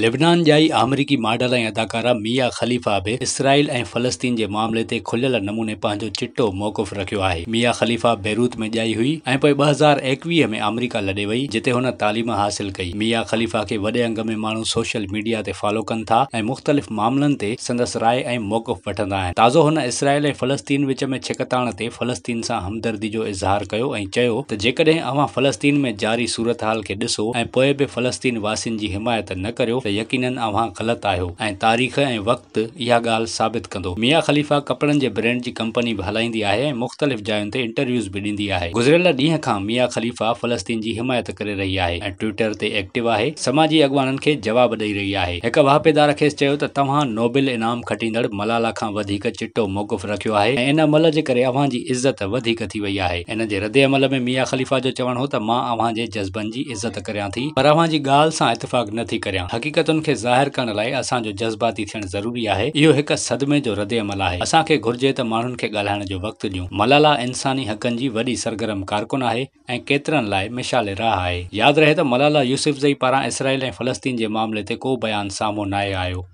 لبنان ڄائي آمريڪي ماڊل ۽ اداڪارا ميا خليفه به اسرائيل ۽ فلسطين جي معاملي تي کليل نموني پنهنجو چٽو موقف رکيو آهي. ميا خليفه بيروت ۾ ڄائي هئي ۽ پوء 2021 ۾ آمريڪا لڏي وئي جتي هن تعليم حاصل ڪئي. ميا خليفه کي وڏي انگ ۾ ماڻهو سوشل ميڊيا تي فالو ڪن ٿا ۽ مختلف معاملن تي سندس راء ۽ موقف وٺندا آهن. تازو هن اسرائيل ۽ فلسطين وچ ۾ ڇڪتاڻ تي فلسطين سان همدردي جو اظهار ڪيو ۽ چيو ته جيڪڏهن اوهان فلسطين ۾ جاري صورتحال کي ڏسو ۽ پوء به فلسطين واسين جي حمايت نه ڪريو ته يقينن اوهان غلط آهيو ۽ تاريخ ۽ وقت اها ڳالهه ثابت ڪندو. ميا خليفه ڪپڙن جي برينڊ جي ڪمپني به هلائيندي آهي ۽ مختلف جاين تي انٽرويوز به ڏيندي آهي. گذريل ڏينهن کان ميا خليفه فلسطين جي حمايت ڪري رهي آهي ۽ ٽوئٽر تي ايڪٽو آهي، سماجي اڳواڻن کي جواب ڏئي رهي آهي. هڪ واهپيدار کيس چيو ته توهان نوبل انعام کٽيندڙ ملالا کان وڌيڪ چٽو موقف رکيو آهي ۽ ان عمل جي ڪري اوهان جي عزت وڌيڪ ٿي وئي آهي. ان جي ردعمل ۾ ميا خليفه جو چوڻ هو ته مان اوهان جي جذبن جي عزت ڪريان ٿي پر اوهان جي ڳالهه سان اتفاق نه ٿي ڪريان. حقيقتن کي ظاهر ڪرڻ لاء اسان جو جذباتي ٿيڻ ضروري آهي. اهو هڪ صدمي جو ردعمل آهي. اسان کي گهرجي ته ماڻهن کي ڳالهائڻ جو وقت ڏيون. ملالا انساني حقن جي وڏي سرگرم ڪارڪن آهي ۽ ڪيترن لاء مشعل راهه آهي. ياد رهي ته ملالا يوسفزئي پاران اسرائيل ۽ فلسطين جي معاملي تي ڪو بيان سامهون ناهي آيو.